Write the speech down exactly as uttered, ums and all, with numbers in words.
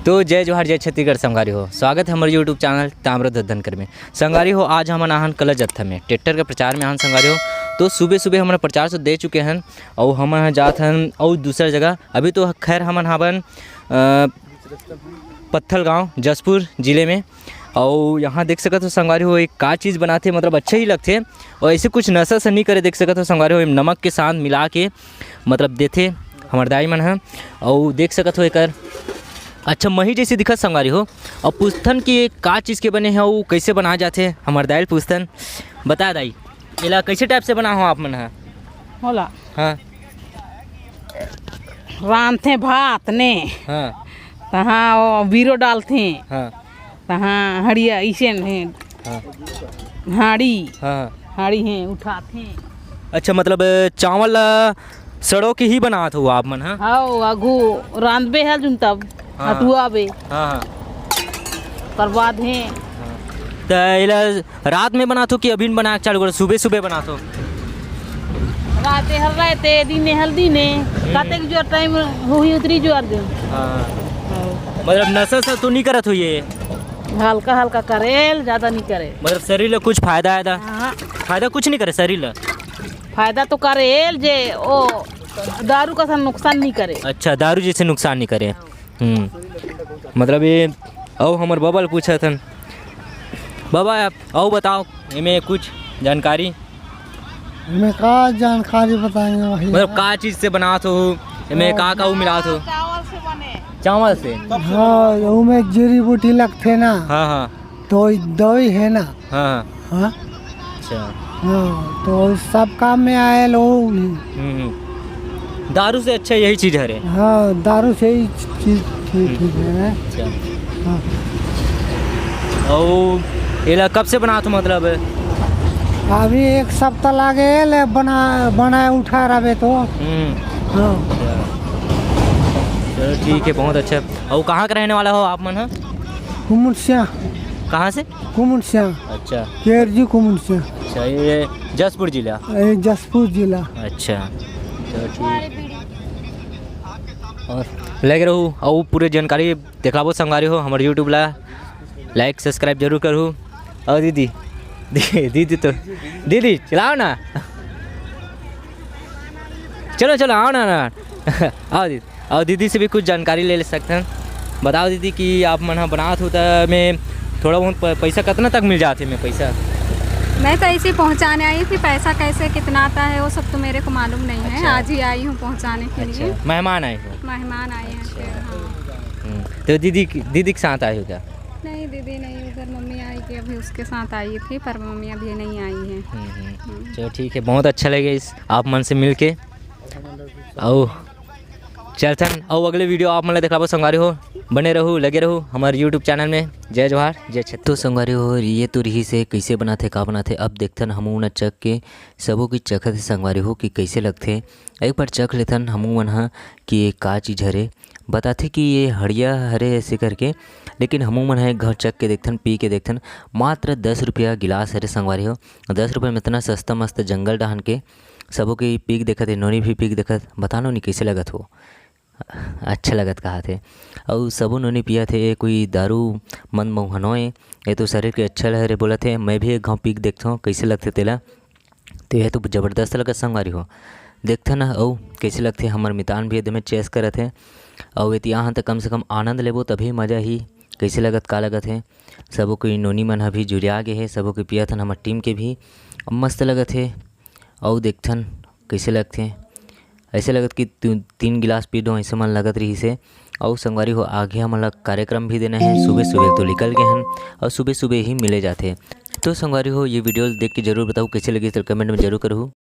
तो जय जोहार, जय छत्तीसगढ़ संगवारी हो, स्वागत है हमर YouTube चैनल ताम्रध्वज धनकर में। संगवारी हो, आज हमन आहन कला जत्था में ट्रैक्टर के प्रचार में आहन संगवारी हो। तो सुबह सुबह हमन प्रचार से दे चुके हन, अउ हमन ह जात हन अउ दूसरा जगह। अभी तो खैर हमन हावन, अ, पत्थल गांव, जशपुर जिले में। अउ यहाँ देख सकत हो संगवारी हो, एक का चीज़ बनाथे, मतलब अच्छा ही लगथे। अउ ऐसे कुछ नशा से नहीं करे, देख सकत हो संगवारी हो, नमक के साथ मिला के मतलब देथे हमर दाई मन ह। अउ देख सकत हो एकर, अच्छा मही जैसे दिखत संगवारी हो। अउ पूछथन कि ये का चीज़ के बने हे अउ कैसे बनाए जाथे, हमर दाई ल पूछथन। बता दाई, एला कैसे टाइप से बना हो आप मन ह? होला। हाँ। रांधथे भात ने। हाँ। तहाँ वो बीरो डालथे। हाँ। तहाँ हड़िया इसे ने। हाँ। हाड़ी। हाँ। हाड़ी हे, उठाथे। अच्छा, मतलब चावल ला सड़ो के ही बनात हो आप मन, हाँ? हाँ, आगू रांधबे हल जुन तब हाँ। हटुआबे। हाँ, हाँ। ओकर बाद हे। हाँ। त एला रात में बनात हो कि अभी बनाए के चालू करो, सुबह सुबह बनात हो? रात हर रहते, दिन हल्दी ने, हम्म। कतेक जोर टाइम होही उतरी जोर दे। हाँ। हाँ। मतलब नशा से तो नहीं करत हो ये? हल्का हल्का करेल, ज्यादा नहीं करे। मतलब शरीर ला कुछ फायदा है दा? हाँ। फायदा कुछ नहीं करे शरीर ला? फायदा तो करेल जे ओ दारू का सा नुकसान नहीं करे। अच्छा, दारू जैसे नुकसान नहीं करे। हम्म। मतलब ये, अउ हमर बाबा ल पूछत हन। बाबा, आप अउ बताओ, एमे कुछ जानकारी? एमे का जानकारी बताएंगे वही। मतलब का चीज़ से बनात हो? एमे का का मिलात हो? चावल से बने। चावल से? हाँ, ओमे जड़ी बूटी लगथे ना। हाँ, हाँ। तो दवाई है ना। हाँ। हाँ। अच्छा। हाँ, तो सब काम में आयल हो। हम्म, हम्म। दारू से अच्छा यही चीज़ हरे। हाँ, दारू से ही चीज़ ठीक, हम्म। ठीक है। अच्छा। हाँ। अउ एला कब से बनात हो, मतलब? अभी एक सप्ताह लागे ले बना, बनाए उठा रहे तो। हम्म। हाँ। अच्छा। चलो ठीक है, बहुत अच्छा। अउ कहाँ का रहने वाला हो आप मन ह? कुमुदसिया। कहाँ से? कुमुदसिया। अच्छा। केरजी कुमुदसिया। अच्छा, ये जशपुर जिला? ये जशपुर जिला। अच्छा, चलो ठीक। अउ लगे रहू, अउ पूरे जानकारी देखाबो संगवारी हो, हमर YouTube ला like subscribe जरूर करहू। अउ दीदी, दी-, दीदी तो, दीदी चलाओ ना। चलो, चलो, आओ ना, ना। आओ दीदी, अउ दीदी से भी कुछ जानकारी ले, ले सकथन। बताओ दीदी कि आप मन ह बनात हो त में थोड़ा बहुत प-, पैसा कितना तक मिल जाथे में पैसा? मैं तो ऐसे ही पहुंचाने आई थी, पैसा कैसे कितना आता है वो सब तो मेरे को मालूम नहीं है। अच्छा। आज ही आई हूँ पहुंचाने के लिए। अच्छा, मेहमान आए हो? मेहमान आए हैं अच्छा। फिर, हाँ। हम्म, तो दीदी की, दीदी के साथ आए हो क्या? नहीं, दीदी नहीं, उधर मम्मी आई थी, अभी उसके साथ आई थी, पर मम्मी अभी नहीं आई है। हम्म, हम्म। हम्म। चलो ठीक है, बहुत अच्छा लगे इस आप मन से मिलके। अउ चलथन, अउ अगले video आप मन ला देखाबो संगवारी हो, बने रहू, लगे रहू हमर YouTube channel में। जय जोहार, जय छत्तीसगढ़। तो संगवारी हो, ये तो रहिसे कैसे बनाथे, का बनाथे। अब देखथन हमू मन चख के, सबो की चखत हे संगवारी हो कि कैसे लगथे। एक बार चख लेथन हमू मन ह कि ये का चीज़ हरे। बताथे कि ये हड़िया हरे ऐसे करके, लेकिन हमू मन ह एक घाव चख के देखथन, पी के देखथन। मात्र दस रुपया गिलास हरे संगवारी हो। दस रुपया में इतना सस्ता मस्त जंगल डहान के सबो की पी के देखत हे, नोनी भी पी के देखत, बता नोनी कैसे लगत हो? अच्छा लगत कहत हे। अउ सबो नोनी पियत हे, कोई दारू मन मउहा नोय, ये तो शरीर के अच्छा हरे बोलत हे। मैं भी एक घाव पी के देखथों कैसे लगथे तेला। तो यह तो जबरदस्त लगत संगवारी हो, देखथन अउ कैसे लगथे। हमर मितान भी एकदमे चेस करत हे, अउ एती आहन त कम से कम आनंद लेबो तभी मजा ही। कैसे लगत, का लगत हे, सबो कोई नोनी मन ह भी जुरिया गे हे, सबो कोई पियत हन, हमर team के भी मस्त लगत हे। अउ देखथन कैसे लगथे। ऐसे लगत कि तू तीन गिलास पी डो, ऐसे मन लगत रहिस हे। अउ संगवारी हो, आगे हमन ला कार्यक्रम भी देना है। सुबह सुबह तो निकल गए हन, अउ सुबह सुबह ही मिले जाथे। तो संगवारी हो, ये video देख के जरूर बताओ कैसे लगी, तो comment में जरूर करहू।